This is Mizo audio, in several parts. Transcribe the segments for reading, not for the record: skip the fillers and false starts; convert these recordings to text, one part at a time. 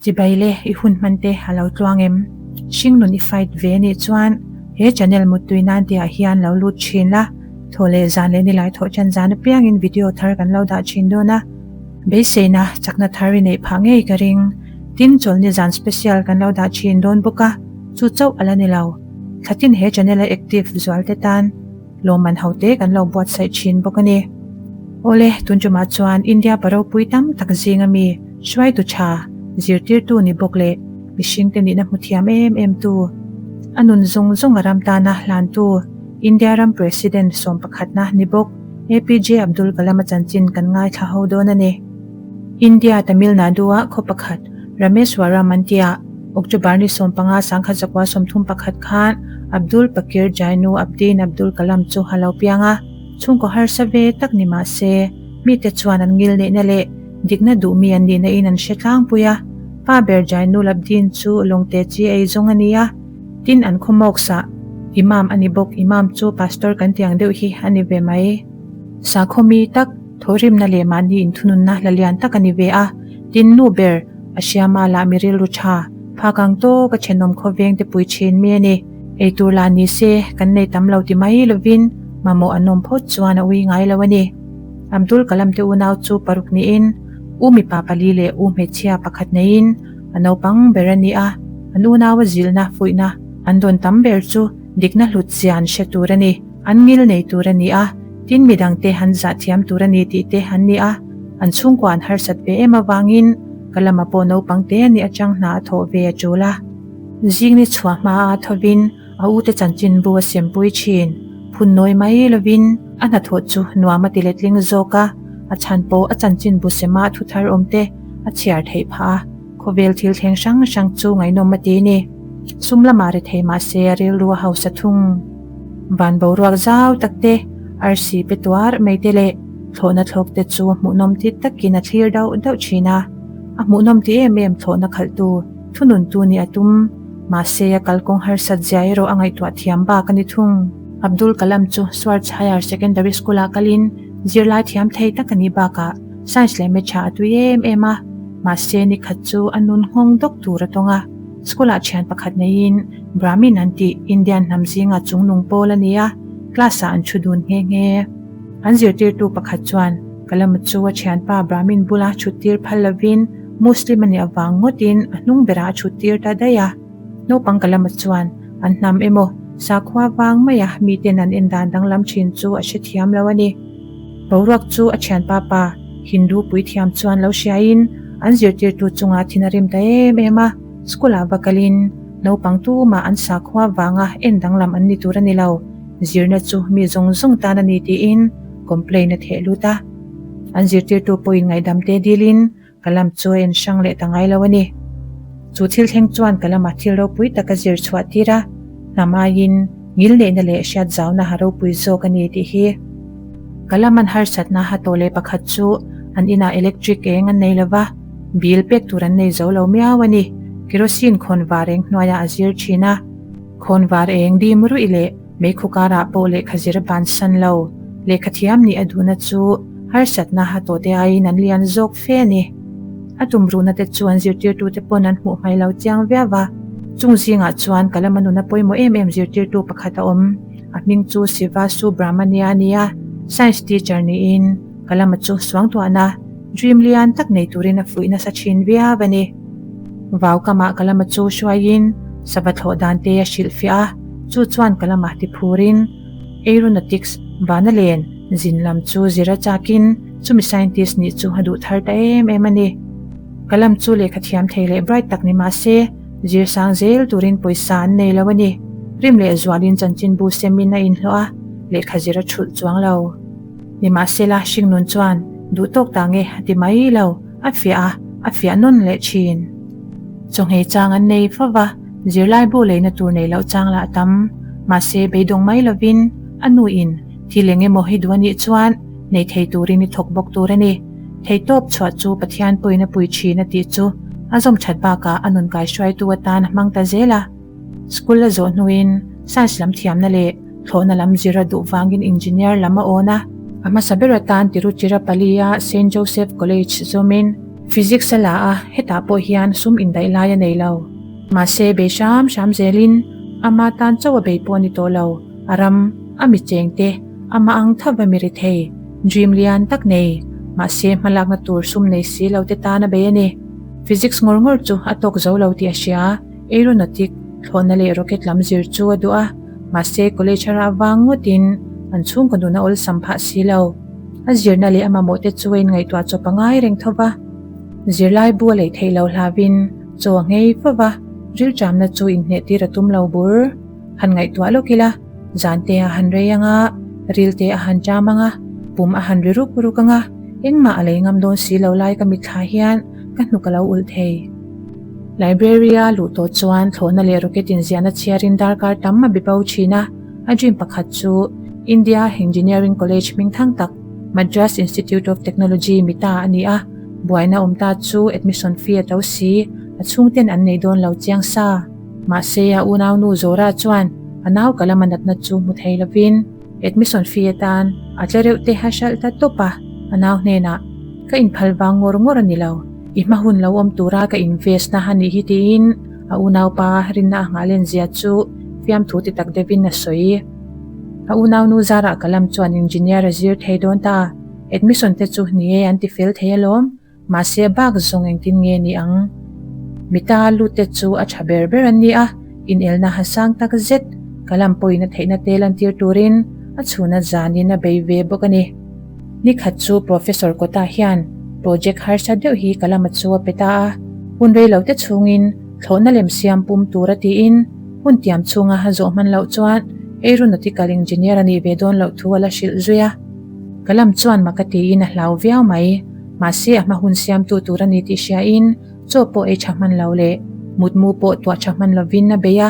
Chibai le i hun hman te a lo tluang em? Hringnun i fight ve anih chuan he channel muttui nan tih ah hian lo lut thin la, thaw leh zan leh nilai thawh chan zan apiangin video thar kan lo dah thin dawn a, beiseina chakna thar i neih phah ngei ka ring. Tin, chawlhni zan special kan lo dah thin dawn bawk a, chu chauh a la ni lo. Thlatin he channel a active zual te tan lawmman ho te kan lo buatsaih thin bawk a ni. Awle, tun tumah chuan India pa ropui tam tak zinga mi hruaitu tha, zirtirtu ni bawk leh mihringte nihna hmu thiam em em tu, a nun zawng zawng a ram tana hlantu India ram President sawmpakhatna ni bawk APJ Abdul Kalam-a chanchin kan ngaithla ho dawn a ni. India Tamil Nadu-a khaw pakhat Rameswaram an tia October ni 15 1931 khan Abdul Pakir Jainu Abdin Abdul Kalam chu a lo piang a, chhungkaw harsa ve tak ni mah se mite chuan an ngil neihna leh dikna duhmi an nihna in an hre tlangpui a. Pa ber Jainul Abdin chu lawngte chi ei zawng a ni a, tin an khaw mawksah Imam a ni bawk, Imam chu Pastor kan tiang deuh hi a ni ve mai. Sakhaw mi tak Thawhrimna leh mahni inthununna la lian tak a ni ve a, tin nu ber a hriama lah mi rilru tha, phak ang tawk a thenawm khawveng te pui thin mi a ni. Eitur lah ni se, kan nei tam lo ti mai lovin mamawh an awm phawt chuan a ui ngai lo a ni. Abdul Kalam te unau chu paruk niin u mipa pali leh u hmeichhia pakhat neiin a naupang ber a ni a, an unau a zilhna fuihna an dawn tam ber chu dikna hlut zia an hre tur a ni. An ngil nei tur a ni a, tin midangte han zah thiam tur a ni tih te an ni a, an chhungkua an harsat ve em avangin ka lama pawh naupang te a nih atang hna a thawh ve a tul a. Zing ni chhuah hma a thovin a ute chanchin bu a sempui thin. Phun nawi mai lovin a hnathawh chu nuam a ti letling zawk a, a chhan pawh a chanchin bu sema thu thar awm te a chhiar theih phah a, khawvel thil thleng hrang hrang chu ngaihnawm a ti ni. Sum lamah ri thei mah se a rilru a hausa thung. Van boruak zau tak te, arsi pe tuar mai te leh thlawhna thlawk te chu hmuhnawm ti takin a thlir dauh dauh thin a. A hmuhnawm ti em em thlawhna khalhtu, thununtu nih a tum. Mahse a kalkawng harsat zia erawh a ngaihtuah thiam bak a ni thung. Abdul Kalam chu Swaraj Higher Secondary School ah kalin zirlai thiam thei tak a nih bakah Science leh Maths ah a tui em em a. Mahse nikhat chu a nun nghawng dawk tur a tawng a. School ah thian pakhat neiin Brahmin an tih Indian hnam zinga chungnung pawl a ni a, class ah an thu dun nghe nghe. An zirtirtu pakhat chuan Kalama chu a thianpa Brahmin bula thut tir phal lovin Muslim a nih avang ngawtin a hnung berah a thut tir ta daih a. Naupang Kalama chuan an hnam emaw sakhua vang maia miten an en dan danglam thin chu a hrethiam lo a ni. Boruak chu a thianpa pa Hindu puithiam chuan lo hriain an zirtirtu chungah thin a rim ta em em a, school ah va kalin naupang tumah an sakhua vanga en danglam an ni tur a ni lo, zirna chu mi zawng zawng tan a ni tiin complain a theh lut a. An zirtirtu pawhin ngaihdam te dilin ka lam chu a en hrang leh ta ngai lo a ni. Chu thil thleng chuan ka lamah thil ropui tak a zir chhuah tir a, hnam aiin ngil neihna leh hriat zauna ha ropui zawk a ni tih hi. Ka lam an harsatna ha tawh leh pakhat chu an inah electric eng an nei lo va, bill pek tur an nei zo lo miau a ni. Kerosene khawn var eng hnuaiah a zir thin a, khawn var eng dim ruih leh meikhu karah pawh lehkha zir a bansan lo. Lehkha thiam nih a duhna chu harsatna ha tawh te aiin an lian zawk fe a ni. A tumruhna te chu an zirtirtute pawn an hmuh hmai lo chiang viau va, chung zingah chuan ka lama nuna pawimawh em em zirtirtu pakhat a awm. A hming chu Siva Subramania a ni a, science teacher niin ka lama chu suangtuahna, dream lian tak nei turin a fuih nasa thin viau a ni. Vau kamah ka lama chu hruaiin sava thlawh dan te a hrilhfiah a, chu chuan ka lama ti phurin aeronautics vana len zin lam chu zir a chakin chumi scientist nih chu a duh thar ta em em a ni. Ka lam chu lehkha thiam thei leh bright tak ni mah se, Zir sang zel turin pawisa an nei lo a ni. Rim leh zualin chanchinbu semin a inhlawh a, lehkha zir a thulh chuang lo. Nimahsela, hringnun chuan duh tawk ta nge a ti mai lo, a fiah a, a fiah nawn leh thin. Chawngei chang an nei fo va, zirlaibu leina tur nei loh chang lah a tam. Mahse, beidawng mai lovin a nuin thil eng emaw hi duh a nih chuan nei thei turin i thawk bawk tur a ni. Theitawp chhuah chu Pathian pawhin a pui thin a tih chu a zawm that bakah a nun kaihruaitu atan a hmang ta zel a. School a zawh hnuin Science lam thiamna leh thlawhna lam zir a duh vangin Engineer lam a awn a. A hmasa ber atan Tiruchirappalli-a Saint Joseph College zawmin Physics a la a, hetah pawh hian sum indaih lai a nei lo. Mahse, bei hram hram zelin ama tan chauh a bei pawh a ni tawh lo. A ram, a mi chengte, amah ang thauh a mi ri thei, dream lian tak nei, mahse hmalakna tur sum nei si lo te tan a bei a ni. Physics ngawr ngawr chu a tawk zo lo tih a hria. Aeronautic, thlawhna leh rocket lam zir chu a duh a, mahse college a rah vang ngawtin an chhungkaw nun a awlsam phah si lo. A zirna leh a mamawh te chu a inngaihtuah chawp a ngai reng tho va. Zirlai bu a lei theih lo hlauhin chaw a nghei fo va, rilṭamna chu inhneh tir a tum lo bur. Han ngaihtuah lawk ila, zan te a han rei ang a, ril te a han ṭam ang a, pum a han ri ruk ruk ang a, engmah a lei ngam dawn si lo lai ka mitthla hian ka hnuk a lo ulh thei. Library-a luh tawh chuan thlawhna leh rocket inziahna chhiarin darkar tam a be bo thin a, a dream pakhat chu India Engineering College hming thang tak Madras Institute of Technology mita a ni a, buaina awm ta chu admission fee a to si, a chhungten an nei dawn lo chiang sa. Mahse a unaunu Zora chuan a nau ka lama natna chu hmu thei lovin admission fee atan a tle reuh te a hralh ta tawp a, a nau hnenah, Ka inphal vang ngawr ngawr a ni lo, i hma hun lo awm tura ka invest na a nih hi tiin a unaupa rinna a nghah len zia chu fiamthu ti tak deuhin a sawi. A unaunu zarah ka lam chuan engineer a zir thei dawn ta, admission te chu ni e an ti fel thei alawm. Mahse bak zawng engtin nge ni ang? Mita lut te chu a tha ber ber an ni a, inelna ha sang tak zet ka lam pawhin a theihna te lantir turin a chhuna zanin a bei ve bawk a ni. Ni khat chu Professor Kota hian project harsa deuh hi ka lama chu a pe ta a, hun rei lo te chhungin thlawhna lem siam pum tur a tiin hun tiam chhunga a zawh hman loh chuan Aeronautical Engineer a nih ve dawn loh thu a la hrilh zui a. Ka lam chuan mak a tiin a hlau viau mai. Mahse a hma hun siamtu tur a ni tih hriain chaw pawh ei tha hman lo leh mutmu pawh tuah tha hman lovin a bei a,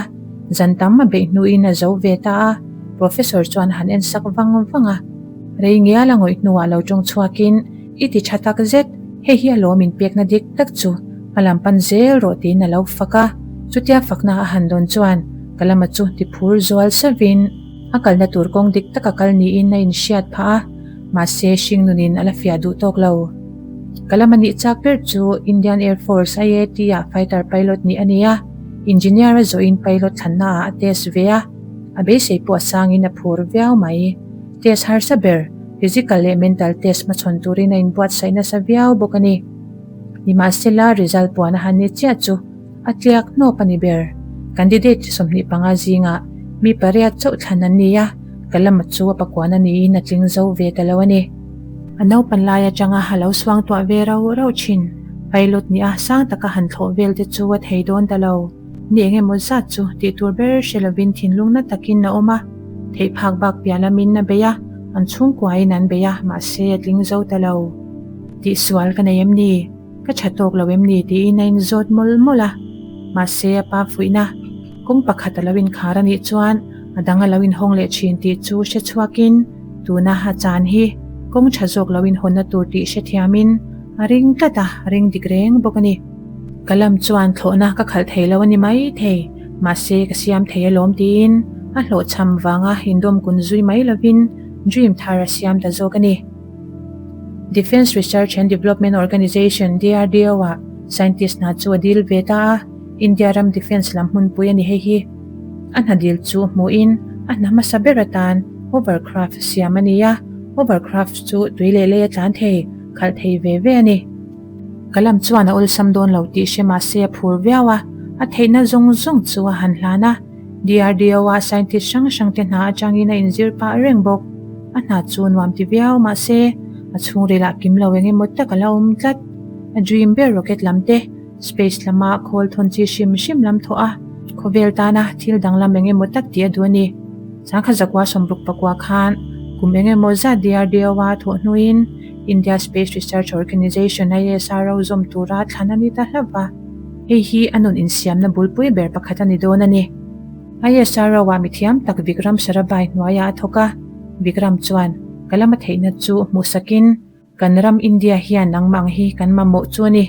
zan tam a beih hnuin a zo ve ta a, Professor chuan a han en sak vang vang a. Rei ngial a ngawih hnuah lo tawng chhuakin, I ti tha tak zet, hei hi a lawm inpekna dik tak chu, hma lam pan zel rawh tiin a lo fak a, chutia fakna a han dawn chuan ka lama chu ti phur zual savin a kalna tur kawng dik taka kal niin a inhriat phah a. Mahse, hringnunin a la fiah duh tawk lo. Ka lama nih chak ber chu Indian Air Force, IAT, ah fighter pilot nih a ni a, engineer a zawhin pilot thlanna ah a test ve a, a beisei pawh a sangin a phur viau mai. Test harsa ber, physical leh mental test hmachhawn turin a inbuatsaih nasa viau bawk a ni. Nimahsela, result puan a han ni chiah chu a tliak hnawp a ni ber. Candidate 25 zingah mi pariat chauh thlan an ni a, ka lama chu a pakuan a niin a tling zo ve ta lo a ni. A naupan lai atanga a lo suang tuah ve rauh rauh thin. Pilot nih a sang taka han thlawh vel te chu a thei dawn ta lo. Ni eng emaw zat chu tih tur ber hre lovin thinlung na takin a awm a, theih phak bak piah lamin a bei a, an chhungkuain an bei a, mahse a tling zo ta lo. Tihsual ka nei em ni? Ka tha tawk lo em ni tiin a inzawt mawlh mawlh a, mahse a pa fuihna kawng pakhat a lo inkhar a nih chuan a dang a lo inhawng leh thin tih chu hre chhuakin tuna a chan hi kawng tha zawk lo inhawnna tur tih hrethiamin a ring tlat a, a ring dik reng bawk a ni. Ka lam chuan thlawhna ka khalh thei lo a ni mai thei, mahse ka siam thei alawm tiin a hlawhchham vanga indawm kun zui mai lovin dream thar a siam ta zawk a ni. Defence Research and Development Organisation, DRDO, ah scientist hna chu a dil ve ta a, India ram defence lam hmunpui a ni hei hi. A hna dil chu hmuhin a hna hmasa ber atan hovercraft siam a ni a, hovercraft chu tui leh lei a tlan thei, khalh thei ve ve a ni. Ka lam chuan a awlsam dawn lo tih hre mahse a phur viau a, a theihna zawng zawng chu a han hlan a. DRDO-a scientist hrang hrangte hna atangin a inzir pah reng bawk. A hna chu nuam ti viau mahse, a chhungrilah kim lo eng emaw tak a la awm tlat. A dream ber rocket lam te, space lama khawl thawn chi hrim hrim lam thawh a, khawvel tana thil danglam eng emaw tak tih a duh a ni. Sangkhat zakua 64 khan kum eng emaw zat DRDO-a thawh hnuin India Space Research Organisation, ISRO, zawm tura thlan a ni ta hlauh va. Hei hi a nun insiamna bulpui ber pakhat a ni dawn a ni. ISRO ah mithiam tak Vikram Sarabhai hnuaiah a thawk a, Vikram chuan, Ka lama theihna chu hmuhsakin kan ram India hian nangmah ang hi kan mamawh chu a ni.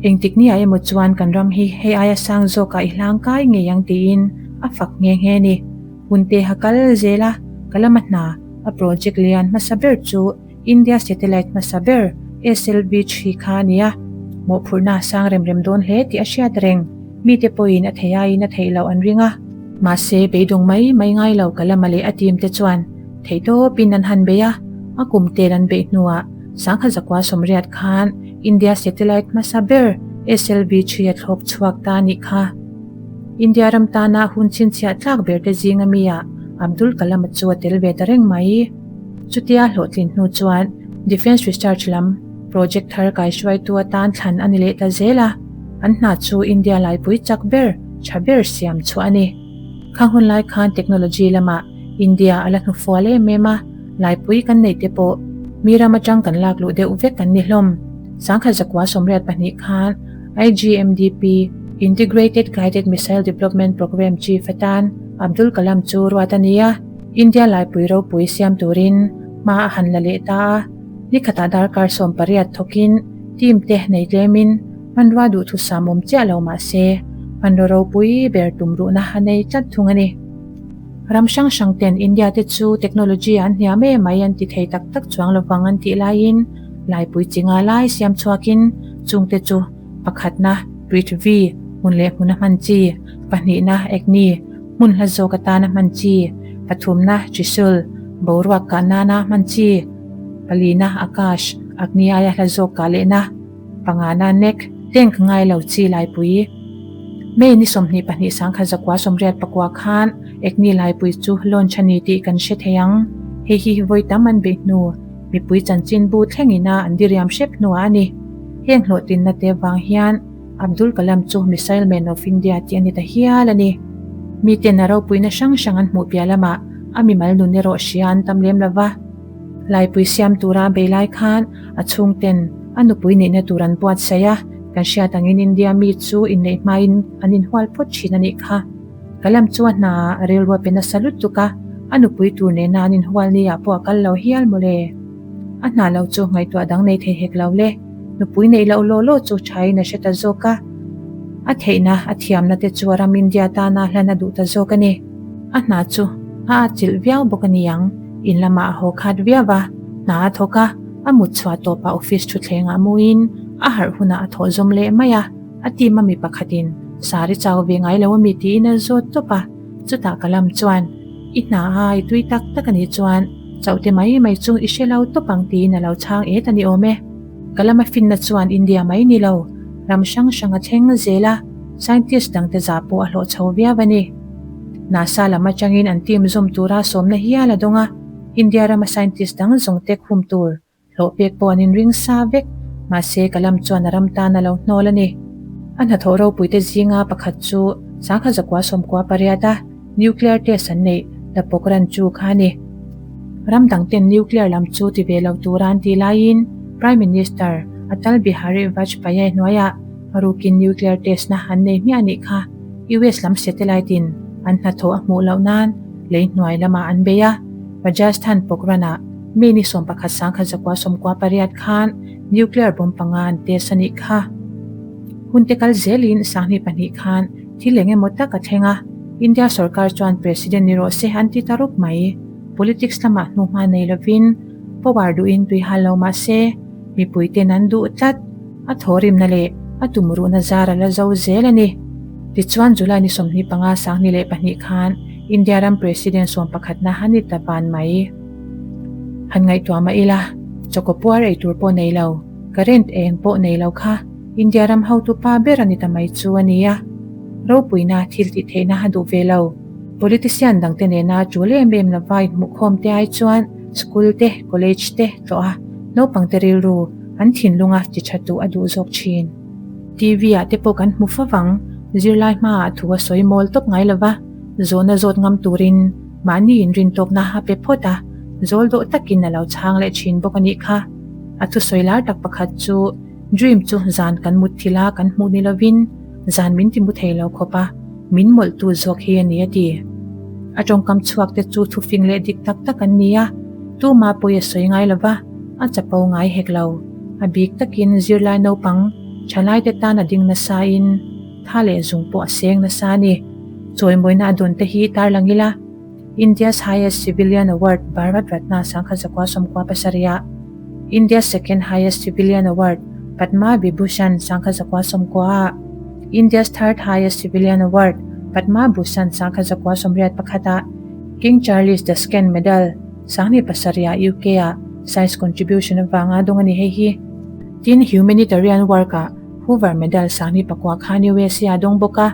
Engtik ni ah emaw chuan kan ram hi hei aia sang zawkah i hlangkai ngei ang tiin a fak nghe nghe a ni. Hunte ha kal zel a, ka lama hna a project lian hmasa ber chu India satellite hmasa ber SLV 3 kha a ni a. Mawhphurhna a sang rem rem dawn hle tih a hriat reng. Mite pawhin a thei aiin a theih loh an ring a. Mahse, beidawng mai mai ngai lo Kalama leh a team te chuan theihtawpin an han bei a, a kum tel an beih hnuah sangha zakua sawmriat khan India satellite hmasa ber SLV ṭhi a thlawk chhuak ta a nih kha. India ram tana hun chhinchhiah tlak ber te zinga mi ah Abdul Kalam-a chu a tel ve ta reng mai. Chutia hlawhtlin hnu chuan Defence Research lam project thar kaihruaitu atan thlan a ni leh ta zel a, an hna chu India laipui chak ber, tha ber siam chhuah a ni. Khang hun lai khan technology lamah India a la hnufual em em a, laipui kan neih te pawh mi ram atang kan lak luh deuh vek an ni hlawm. Sangkhat zakua 82 khan IGMDP, Integrated Guided Missile Development Programme Chief atan Abdul Kalam chu ruat a ni a, India laipui ropui siam turin hma a han la leh ta a. Nikhatah darkar 18 thawkin team te nei tlemin hmanrua duhthusam awm chiah lo mah se hmanraw ropui ber tumruhna a nei tlat thung a ni. Ram hrang hrang ten India te chu technology an hniam em mai an ti thei tak tak chuang lovang an tih laiin laipui chi nga lai siam chhuakin chungte chu pakhatna Prithvi hmun leh hmuna hman chi, pahnihna Agni hmun hla zawk atana hman chi, pathumna Trishul boruak kah nana hman chi, palina Akash Agni aia hla zawk kah lehna. Pangana nek, tank ngai lo chi laipui. May ni 22 1984 khan Agni laipui chu launch a ni tih kan hre thei ang. Hei hi vawi tam an beih hnu, mipui chanchin bu thlengin a an diriam hrep hnuah a ni. Heng hlawhtlinna te vang hian Abdul Kalam chu Missile Man of India tih a ni ta hial a ni. Miten a ropuina hrang hrang an hmuh piah lamah a mimal nun erawh hria an tam lem lova. Laipui siam tura bei lai khan a chhungten a nupui neihna tur an buatsaih a, kan hriat angin India mi chu inneih hmain an inhual phawt thin a nih kha. Kalam chu a hna ah rilru a pe nasa lutuk a, a nupui tur nena an inhual ni ah pawh a kal lo hial mawle. A hna lo chu ngaihtuah dang nei thei hek lo le, nupui neih loh law law chu thain a hre ta zawk a, a theihna a thiamna te chu a ram India tana hlan a duh ta zawk a ni. A hna chu a atchilh viau bawk a ni ang. In lamah a haw khat viau a, hna a thawk a, a mut chhuah tawpah office thutthlengah muin a harh hunah a thawh zawm leh mai a, a team a mi pakhatin sari chau ve ngai lo ami tiin a zawt tawp a, chutah ka lam chuan i hna a i tui tak tak a nih chuan chauh te mai mai chu i hre lo tawp ang tiin a lo chhang et a ni awm e. Ka lama finna chuan India mai ni lo, ram hrang hrang a thleng zel a, scientist dangte zah pawh a hlawh chho viau a ni. NASA lam atangin an team zawm tura sawmna hial a dawng a, India rama scientist dang zawng te khum tur hlawh pek pawh an inring sa vek, mahse ka lam chuan a ram tan a lo hnawl a ni. A hnathawh ropuite zinga pakhat chu sangha zakua 98 a nuclear test an neih la Pokhran chu kha a ni. Ram dang ten nuclear lam chu ti ve lo tura an tih laiin Prime Minister Atal Bihari Vajpayee hnuaiah rukin nuclear test na an nei hmiah a nih kha. US lam satellite in an hnathawh a hmuh loh nan lei hnuai lamah an bei a, Rajasthan Pokhran ah May ni 11 1998 khan nuclear bomb panga an test a nih kha. Hun te kal zelin 2002 khan thil eng emaw tak a thleng a, India sorkar chuan President ni rawh se an ti ta rup mai. Politics lamah hnuhma nei lovin power duhin tui hal lo mah se mipui ten an duh tlat. A thawhrimna leh a tumruhna zar a la zo zel a ni. Tichuan July ni 25 2002 khan India ram President sawmpakhatna a ni ta van mai. Han ngaihtuah mah ila, chawkaw puar ei tur pawh nei lo, current eng pawh nei lo kha India ram hotu pa ber a ni ta mai chu a nia. Ropuina thil tih theihna a duh ve lo. Politician dangte nena tul em em lova inhmuhkhawm te ai chuan school te, college te tlawh a, naupangte rilru an thinlunga ti tha tu a duh zawk thin. TV ah te pawh kan hmu fo vang, zirlai hmaah thu a sawi mawl tawp ngai lova, zawhna zawt ngam turin mahni inrintawkna a pe phawt a, zawl dawh takin a lo chhang leh thin bawk a nih kha. A thusawi lar tak pakhat chu Dream chu zan kan mut thil a kan hmuh ni lovin zan min ti mu thei lo khawp a, min mawlhtu zawk hi a ni a ti. A tawngkam chhuak te chu thufing leh dik tak tak an ni a, tuma pawi a sawi ngai lova, a chapo ngai hek lo. A bik takin zirlai naupang thalai te tan a ding nasa in tha leh zung pawh a seng nasa a ni. Chawimawina a dawn te hi tarlang ila, India's highest civilian award Bharat Ratna 1997 ah, India's second highest civilian award Padma Vibhushan sangkha zakua sawmkua ah, India's third highest civilian award Padma Bhushan sangkha zakua sawmriat pakhat ah, King Charles the Second Medal sanghnih pasarih ah UK ah science contribution avanga dawng a ni hei hi. Tin, humanitarian work ah Hoover Medal sanghnih pakua khan USA a dawng bawk a.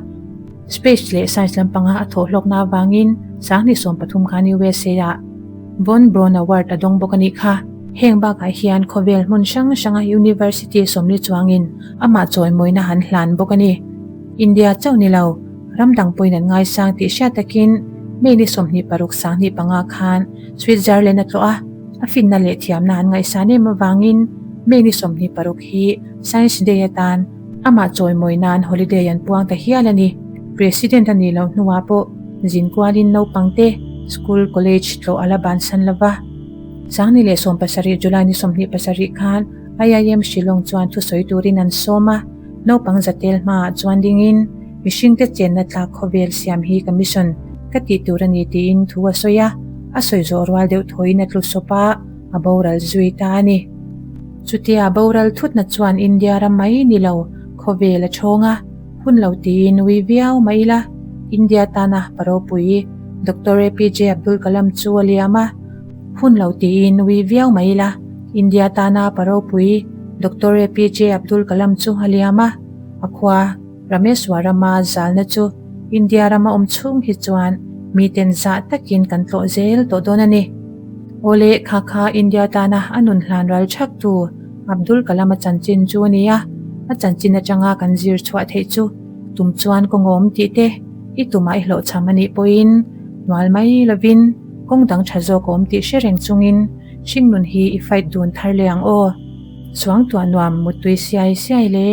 Space leh science lampanga a thawhhlawkna avangin sanghnih 13 khan USA ah Von Braun Award a dawng bawk a nih kha. Heng bakah hian khawvel hmun hrang hranga University 40 chuangin amah chawimawina han hlan bawk a ni. India chauh ni lo, ram dang pawhin an ngaisang tih hriat takin May ni 26 25 khan Switzerland a tlawh a, a finna leh thiamna an ngaihsan em avangin May ni 26 hi Science Day atan amah chawimawi nan holiday an puang ta hial a ni. President a nih loh hnuah pawh zin kualin naupang te school, college tlawh a la bansan lo va. 2017 July ni 27 khan IIM Shillong chuan thusawi turin an sawm a, naupang zatel hmaah chuan dingin mihringte chenna tlak khawvel siam hi ka mission ka tih tur a ni tiin thu a sawi a, a sawi zawh rual deuh thawiin a tlu sawp a, a boral zui ta a ni. Chutia boral thutna chuan India ram mai ni lo khawvel a chhawng a, hun lo tiin ui viau mah ila India tana pa ropui Doctor APJ Abdul Kalam chu a liam a, hun lo tiin ui viau mah ila India tana pa ropui Doctor APJ Abdul Kalam chu a liam a, a khua Rameswaram-a zalna chu India rama awm chhung hi chuan miten zah takin kan tlawh zel tawh dawn a ni. Awle, kha kha India tana a nun hlan ral thak tu Abdul Kalam-a chanchin chu a ni a, a chanchin atanga kan zir chhuah theih chu tum chuan kawngawm tih te i tumah i hlawhchham a nih pawhin hnual mai lovin kawng dang tha zawk a awm tih hre reng chungin hringnun hi i fight dun thar leh ang aw. Suangtuah nuam muttui siai siai le.